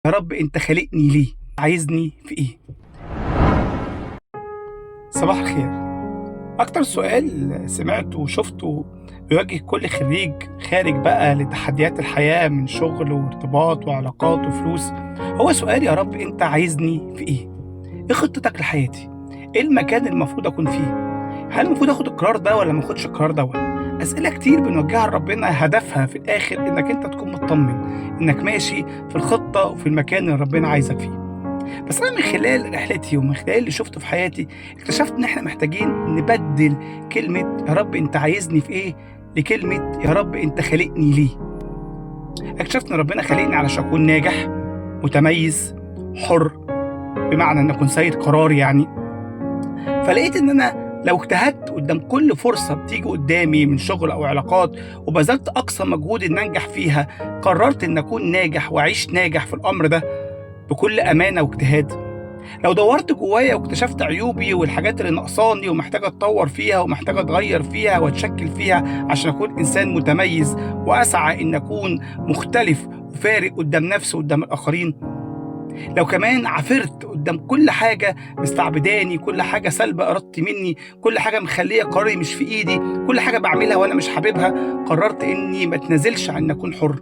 يا رب انت خالقني ليه؟ عايزني في ايه؟ صباح الخير. اكتر سؤال سمعته وشفته بيواجه كل خريج خارج بقى لتحديات الحياة من شغل وارتباط وعلاقات وفلوس هو سؤال: يا رب انت عايزني في ايه؟ ايه خطتك لحياتي؟ ايه المكان اللي المفروض اكون فيه؟ هل المفروض اخد القرار ده ولا ما اخدش القرار ده؟ اسئلة كتير بنوجهها لربنا، هدفها في الاخر انك انت تكون مطمن انك ماشي في الخطة وفي المكان اللي ربنا عايزك فيه. بس انا من خلال رحلتي ومن خلال اللي شفته في حياتي اكتشفت ان احنا محتاجين نبدل كلمة يا رب انت عايزني في ايه لكلمة يا رب انت خالقني ليه. اكتشفت ان ربنا خلقني علشان اكون ناجح، متميز، حر، بمعنى ان اكون سيد قرار يعني. فلقيت ان انا لو اجتهدت قدام كل فرصة بتيجي قدامي من شغل أو علاقات وبذلت أقصى مجهود إن أنجح فيها، قررت إن أكون ناجح وأعيش ناجح في الأمر ده بكل أمانة واجتهاد. لو دورت جوايا واكتشفت عيوبي والحاجات اللي ناقصاني ومحتاجة أتطور فيها ومحتاجة أتغير فيها وأتشكل فيها عشان أكون إنسان متميز وأسعى إن أكون مختلف وفارق قدام نفسي وقدام الآخرين. لو كمان عافرت قدام كل حاجة مستعبداني، كل حاجة سلبة إرادتي مني، كل حاجة مخلية قراري مش في إيدي، كل حاجة بعملها وأنا مش حاببها، قررت إني ما اتنازلش عن إن أكون حر.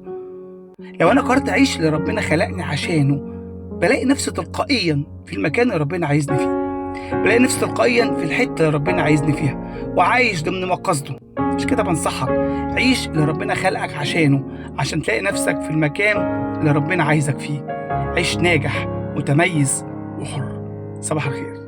لو أنا قررت أعيش اللي ربنا خلقني عشانه، بلاقي نفسي تلقائيا في المكان اللي ربنا عايزني فيه، بلاقي نفسي تلقائيا في الحتة اللي ربنا عايزني فيها وعايش ضمن مقاصده. مش كده بنصحك، عيش اللي ربنا خلقك عشانه عشان تلاقي نفسك في المكان اللي ربنا عايزك فيه. عيش ناجح، متميز وحر. صباح الخير.